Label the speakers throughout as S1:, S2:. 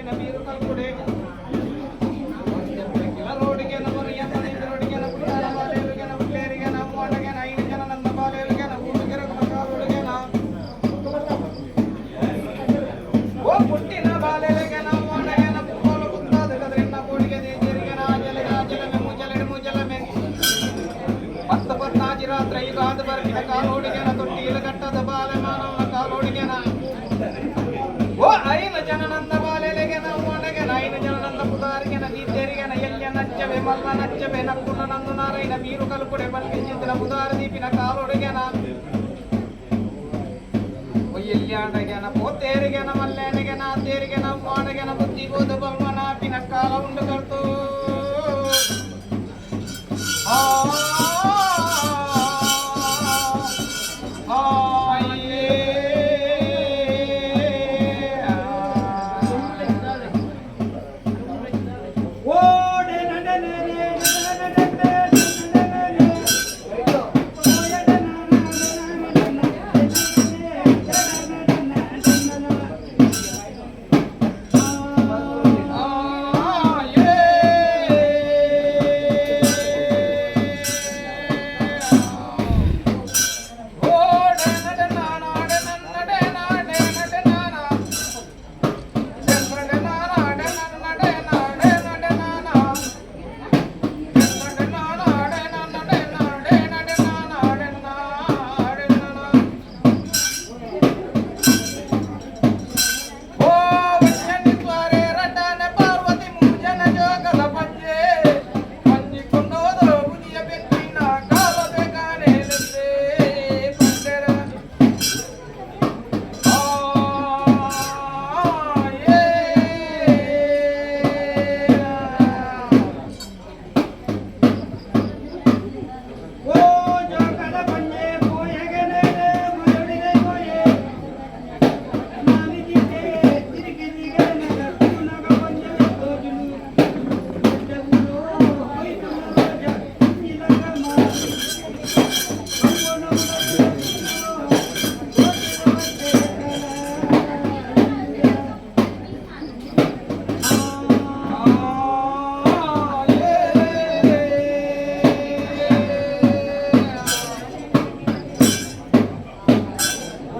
S1: Narayana ಬೀರು ಕಲ್ಪುಡೆ ರೋಡಿಗೆನ ಪುಟ್ಟಾರ ಬಾಲೇರುಗೆನ ಉಳ್ಳೇರಿಗೆನ ಮೋಡಗೆನ ಐದು ಜನ ನಂದ ಬಾಲೇರುಗೆನ ಊಟಗೆರ ಕಾಲುಡುಗೆನ ಓ ಪುಟ್ಟಿನ ಬಾಲೆಲೆಗೆನ ಮೋಡಗೆನ ಪುಕ್ಕೋಲು ಪುತ್ತಾದ ಕದ್ರಿನ್ನ ಕೋಡಿಗೆ ದೇಜರಿಗೆನ ಆಜಲೆಗ ಆಜಲಮೆ ಮುಜಲೆಡು ಮುಜಲಮೆ ಪತ್ತ ಪತ್ತಾಜಿ ರಾತ್ರಿ ಯುಗಾದ ಬರ್ಕಿನ ಕಾಲೋಡಿಗೆನ ತೊಟ್ಟಿಲ ಕಟ್ಟದ ಬಾಲೆ ಮಾನವನ ಕಾಲೋಡಿಗೆನ ಓ ಐನ ಜನನಂದ ಬಾಲೆಲೆಗೆನ ಮೋಡಗೆನ ಐನ ಜನನಂದ ಪುದಾರಿಗೆನ ದೀತೆರಿಗೆನ ಎಲ್ಯ ನಚ್ಚವೆ ಮಲ್ಲ ನಚ್ಚವೆ ನಕ್ಕುನ ನಂದು ನಾರಾಯಣ ಬೀರು ಕಲ್ಪುಡೆ ಬಲ್ಗೆ ಚಿಂತನ ಬುದಾರ ದೀಪಿನ ಕಾಲೋಡಿಗೆನ ಎಲ್ಯಾಂಡಗೆನ ಪೋತೇರಿಗೆನ ಮಲ್ಲೇನಗೆನ ತೇರಿಗೆನ ಮೋಡಗೆನ ಬುದ್ಧಿ ಬೋಧ ಬಲ್ಮನ ಪಿನ ಕಾಲ ಉಂಡು ಕರ್ತು ಆ ಆ ಏ
S2: ಓಡೆ ನಡೆ ನಡೆ ನಡೆ ನಡೆ ನಡೆ
S1: ಆ ಏ ಓಡೆ ನಡೆ ನಾಡೆ ನನ್ನಡೆ ನಾಡೆ ನಡೆ ನಾನಾ ನಡೆ ನಾಡೆ ನನ್ನಡೆ ನಾಡೆ ನಡೆ ನಾನಾ ನಡೆ ನಾಡೆ ನನ್ನಡೆ ನಾಡೆ ನಡೆ ನಾನಾಡೆ ನಾಡೆ ನಾನಾ ಓ ವಜ್ಜನಿತ್ವಾರೆ ರಟನ ಪಾರ್ವತಿ ಮುಂಜನ ಜೋಗದ ಪಂಜೆ ಪಂಜಿಕೊಂಡೋದು ಬುದಿಯ ಬೆಕ್ಕಿನ ಕಾಲ ಬೇಕಾನೆ ಪಂಜರ ಆ ಏ
S2: ಓ ಜೋಗದ ಪಂಜೆ ಪೋಯಗನೆ ಮರುಳಿದೆ ಪೋಯೆ ನಾನಿಜಿತೆ ತಿರುಗಿದಿಗನ ತುನಗ ಪಂಜೆ ತೋಜುನು ದೆವ್ವೋ ಹೋಯ್ತು ರಾಜ ನಿಲಗ ಮಾರಿ
S1: ಆ ಏ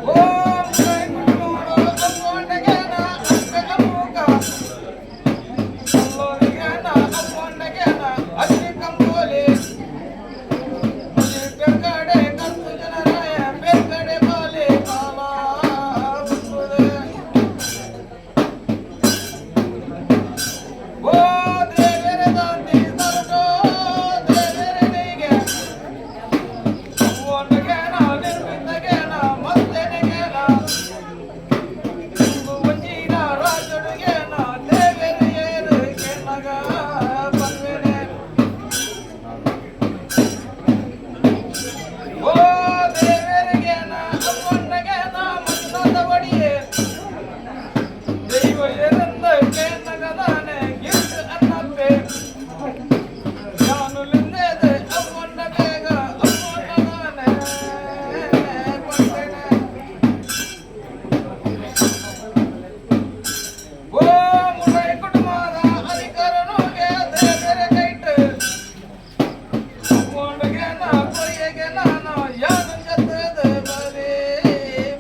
S1: ಓಂ ಜೈ ಗುರುನೋಡು ಅಮ್ಮೊಂಡಗೆನ ಅಕ್ಕಗಮೂಗ ಅಲ್ಲೋರಿಗೆನ ಅಮ್ಮೊಂಡಗೆನ ಅಕ್ಕಿ ಕಂಬೋಲಿ ಕಡೆ ಕರ್ತು ಜನರಾಯ ಬೇರ್ಕಡೆ ಬಾಲೆ ಕಾಲ ಬಂದುದೆ. ಓ ದೇವರ ದಾಂತಿ ತರುಟೋ ದೇವರನಿಗೆ ಒಂದಗೇನ ನಿರ್ಮಿತಗೇನ ಮತ್ತೆನಗೇನ ಒಂಜಿನ ರಾಜುಡುಗೇನ ದೇವರ ಏರು ಕೆನ್ನಗ ಪಲ್ವೆನೆ ಓ ದೇವರಿಗೇನ ಅಮ್ಮಣ್ಣಗೇನ ಮನ್ನದ ಒಡಿಯೇ ದೈವ ಎರಂದ ಕೇನಗದಾನೆ ಗಿರ್ಟ್ ಅನ್ನಪ್ಪೆ ಯಾನುಲಿಂದೇದೆ ಅಮ್ಮಣ್ಣ ಬೇಗ ಅಮ್ಮಣ್ಣದಾನೆ ಪಂಡೆನೆ ಓ ಮುಡೈ ಕುಟುಂಬದ ಅಧಿಕಾರನುಗೆ ದೇವರ ಕೈಟ್ ಅಮ್ಮಣ್ಣಗೇನ ಕೊರಿಯಗೆ ನಾನು ಯಾನು ಜತ್ತದ ಬರೀ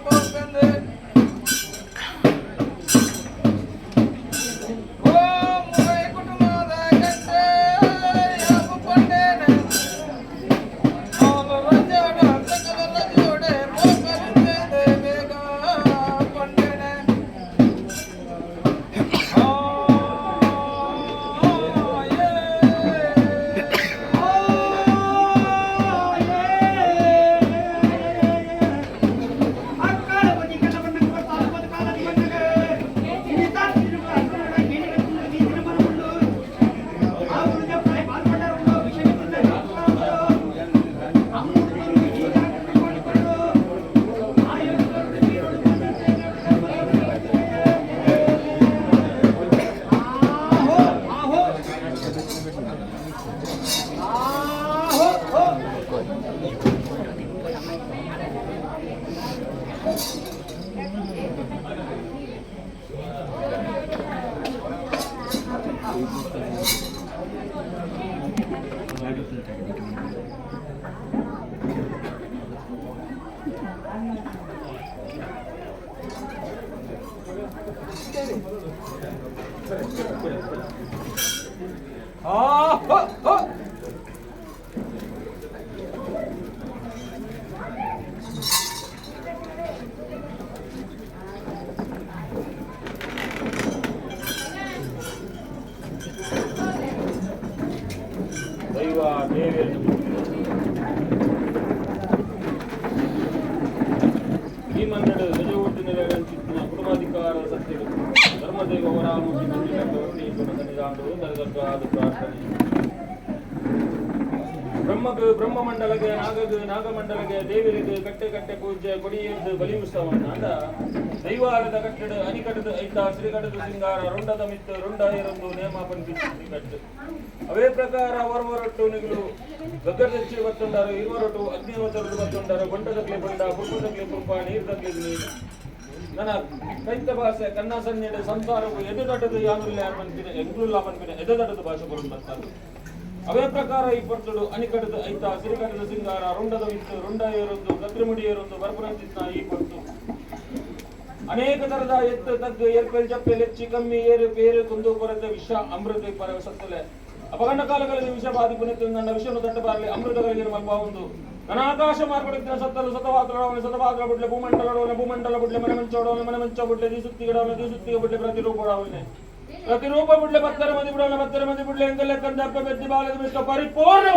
S1: ಪೊಕ್ಕಂದೆ. ಆ ಹೋ ಹೋ.
S3: ದೈವ ದೇವಿಯನ್ನು ಈ ಮಂಡಳ ಗಜವೊಟ್ಟು ನೆಲೆಗಂಚಿತ್ತಿನ ಕುಟುಂಬಾಧಿಕಾರ ಸತ್ಯರು ಧರ್ಮದೇವ ವರಾಮೂರ್ತಿ ಸನ್ನಿಧಾನವು ನರಗರ್ಗಾದ ಪ್ರಾರ್ಥನೆ. ಬ್ರಹ್ಮಗ್ ಬ್ರಹ್ಮಮಂಡಲಗೆ, ನಾಗಗ್ ನಾಗಮಂಡಲಗೆ, ದೇವರಿಗೆ ಕಟ್ಟೆ ಕಟ್ಟೆ ಪೂಜೆ ಕೊಡಿಯೆಂದು ಬಲಿ ಉತ್ಸವ ಅಂದ ದೈವಾಲದ ಕಟ್ಟಡ ಅನಿಕಟದ ಐತ ಶ್ರೀಕಟದ ಸಿಂಗಾರ ರುಂಡದ ಮಿತ್ತು ರುಂಡ ಏರೊಂದು ನೇಮ ಪನ್ಪಿತ್ತು ಶ್ರೀಕಟ್ಟು. ಅವೇ ಪ್ರಕಾರ ಅವರವರೊಟ್ಟು ನಿಗುಲು ಗಗ್ಗರದಚ್ಚಿ ಬತ್ತುಂಡಾರು, ಇರುವರೊಟ್ಟು ಅಗ್ನಿವತರಡು ಬತ್ತುಂಡಾರು. ಬೊಂಡದಗ್ಲಿ ಬೊಂಡ, ಪುರ್ಪದಗ್ಲಿ ಪುರ್ಪ, ನೀರ್ದಗ್ಲಿ ನೀರು. ನನ್ನ ಕೈತ ಭಾಷೆ ಕನ್ನ ಸನ್ನಿಡ ಸಂಸಾರವು ಎದೆದಟದ ಯಾನುಲ್ಲ ಪನ್ಪಿನ ಎಂಗ್ಲುಲ್ಲ ಪನ್ಪಿನ ಎದೆದಟದ ಭಾಷೆ ಬರುಂಡು ಬರ್ತಾರೆ. ಅವೇ ಪ್ರಕಾರ ಈ ಪರ್ತುಡು ಅನಿಕಟದ ಐತ ಸಿರಿಕಟದ ಸಿಂಗಾರ ರುಂಡದ ವಿತ್ತು ರುಂಡ ಏರೊಂದು ಕತ್ರಿಮುಡಿ ಏರೊಂದು ಬರ್ಪುರಂಚಿತ್ನ ಈ ಪರ್ತು ಅನೇಕ ತರದ ಎತ್ತು ತಗ್ಗು ಏರ್ಪೆಲ್ ಚಪ್ಪೆಲ್ ಹೆಚ್ಚಿ ಕಮ್ಮಿ ಏರು ಪೇರು ಕುಂದು ಕೊರತೆ ವಿಷ ಅಮೃತ ಪರವ ಸತ್ತಲೆ ಅಪಗಂಡ ಕಾಲಗಳಲ್ಲಿ ವಿಷ ಬಾಧಿ ಪುನಿತು ನನ್ನ ವಿಷವನ್ನು ತಟ್ಟಬಾರಲಿ ಅಮೃತಗಳಿಗೆ ಮಲ್ಪ ಒಂದು ನನ್ನ ಆಕಾಶ ಮಾರ್ಪಡುತ್ತಿನ ಸತ್ತಲು ಸತವಾತ್ರಡವನೆ ಸತವಾತ್ರ ಬುಡ್ಲೆ ಭೂಮಂಡಲಡವನೆ ಭೂಮಂಡಲ ಬುಡ್ಲೆ ಮನೆ ಮಂಚೋಡವನೆ ಮನೆ ಮಂಚ ಬುಡ್ಲೆ ದಿಸುತ್ತಿಗಡವನೆ ದಿಸುತ್ತಿಗೆ ಬುಡ್ಲೆ ಪ್ರತಿರೂಪಡವನೆ ಪ್ರತಿರೂಪ ಬುಡ್ಲೆ ಬತ್ತರ ಮದಿ ಬಿಡವನೆ ಬತ್ತರ ಮದಿ ಬುಡ್ಲೆ ಎಂದೆಲ್ಲ ಕಂದ ಅಪ್ಪ ಬೆದ್ದಿ ಬಾಲದ ಮಿಷ್ಟ ಪರಿಪೂರ್ಣ.